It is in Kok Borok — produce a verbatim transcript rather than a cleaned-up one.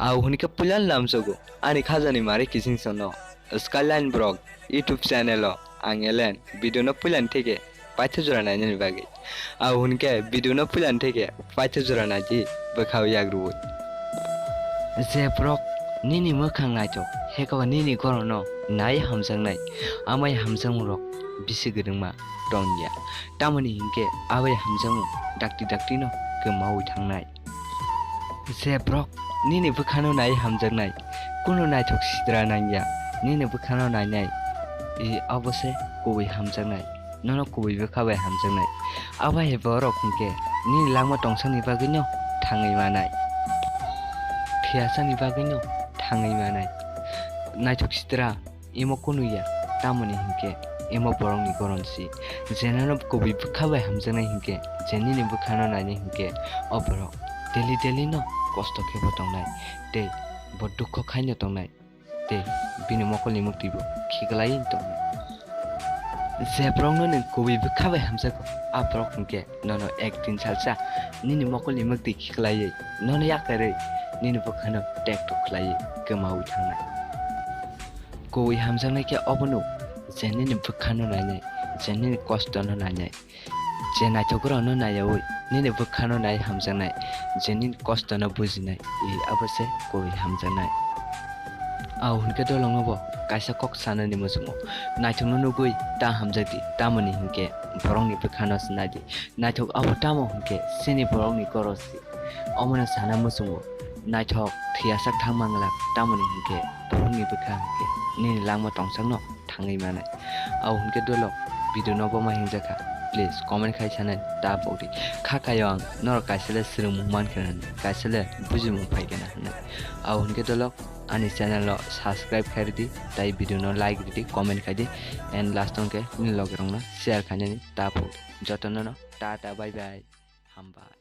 Au hwnwi khe puila lamsogo ani khajani mari kisingsono Skyline Vlog YouTube channel o ang elen video no puilani theke paitha jora nainani bagwi. Au hwnwi khe video no puilani theke paitha jora naidi bwkhao yagrwi. Je borok nini mwkhang naithok, hekaba nini gorono nai hamjaknai, amai hamjakmungrok bisi kwrwngma tongya. Tamoni hinkhe abai hamjakmung dakti daktino kwmaui thangnai. Je borok nini bwkhano nai hamjaknai, kunu naithok sidra nangya, nini bwkhano nainai, i abo se kubui hamjaknai, nono kubui bwkha bai hamjaknai. Abo hai borok hinkhe nini langma tongsakni bagwino thangwi manai, thwiyasakni bagwino thangwi manai. Naithok sidra imo kunu ya, tamoni hinkhe imo borokni goron si. Je nono kubui bwkha bai hamjaknai hinkhe, je nini bwkhano nainai hinkhe, o borok daily daily no kosto khe bo tongnai, tei bo dukho khaino tongnai, tei bini mokolni mwktwi bo khiklaiwi tongnai. Je borokno nwng kubui bwkha bai hamjago, a borok hinkhe nono ekdin salsa nini mokolni mwktwi khiklaiwi, nono yakarwi nini bwkhano tekto khlaiwi kwmaui thangnai. Kubui hamjaknai khe obono, je nini bwkhano nainai, je nini kostono nainai, je naithokrokno naiyaui nini bwkhano nai hamjaknai, je nini kostono bujinai, i abo se kubui hamjaknai. Au hwnkhe dolongno bo kaisa kok sanani muchungo, naithokno nugwi ta hamjakdi, tamoni hinkhe borokni bwkhano se naidi. Naithok abo tamo hinkhe chini borokni gorosi. Omono sana muchungo, naithok thwiyasak thang manglak, tamoni hinkhe borokni bwkha hinkhe nini langma tongsakno thangwi manai. Au hinkhe dolok video no bo ma hingjakha, please comment khai sanai ta pokdi. Kha kaio ang norok kaisa le swrwngmung mankha nani, kaisa le bujimung phaikha na hinwi. Au hinkhe dolok ani channel no subscribe khai rwdi, tai video no like rwdi, comment khai di, and last o hinkhe nini loge rokno share khainani ta pokdi. Jotono no tata, bye bye, hambai.